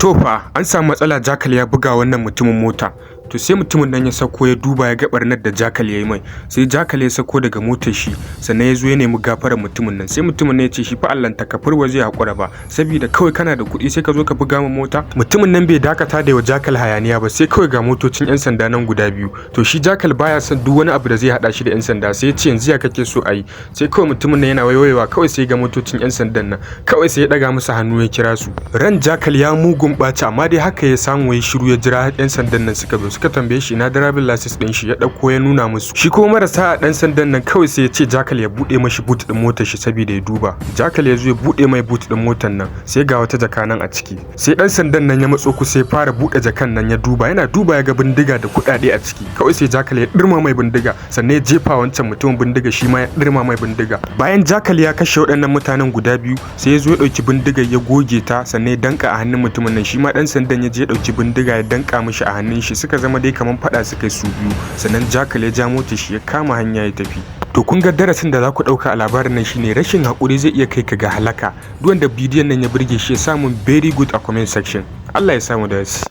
To fa, an samu matsala. Jakal ya buga wannan mutumin mota. To, sai mutumin nan ya sauko ya duba, ya ga barnar da Jakal ya yi mai. Sai Jakal ya sauko daga motar shi, sannan ya zo ya nemi gafarar mutumin nan. Sai mutumin nan ya ce shi fa Allah takafur ba zai hakura ba, saboda kawai kana da kuɗi sai ka zo ka buga min mota. Mutumin nan bai dakata da yawa Jakal hayaniya ba, sai kawai ga motocin 'yan sanda nan guda biyu. To, shi Jakal baya son duk wani abu da zai hada shi da 'yan sanda. Sai ya ce, "Yanzu ya kake so a yi?" Sai kawai mutumin nan yana waiwaiwa, kawai sai ga motocin 'yan sandan nan, kawai sai ya daga musu hannu ya kira su. Ran Jakal ya mugun ɓaci, amma dai haka ya samu ya shiru, ya jira 'yan sandan nan suka zo. Suka tambaye shi ina driving license din shi, ya dauko ya nuna musu. Shi kuma marasa a dan sandan nan kawai sai ya ce Jakal ya bude mashi boot din motar shi saboda ya duba. Jakal ya zo ya bude mai boot din motar nan, sai ga wata jaka nan a ciki. Sai dan sandan nan ya matso kusa ya fara bude jakan nan ya duba. Yana duba ya ga bindiga da kuɗaɗe a ciki. Kawai sai Jakal ya dirma mai bindiga, sannan ya jefa wancan mutumin bindiga, shi ma ya dirma mai bindiga. Bayan Jakal ya kashe waɗannan mutanen guda biyu, sai ya zo ya ɗauki bindigar ya goge ta, sannan ya danka a hannun mutumin nan. Shi ma dan sandan ya je ya ɗauki bindiga ya danka mishi a hannun shi. Suka zama dai kamar faɗa suka yi su biyu. Sannan Jakal ya ja motar shi ya kama hanya ya tafi. To, kun ga darasin da za ku ɗauka a labarin nan shine rashin haƙuri zai iya kai ka ga halaka. Duk wanda bidiyon nan ya burge shi, ya samu "very good" a comment section. Allah ya samu dace.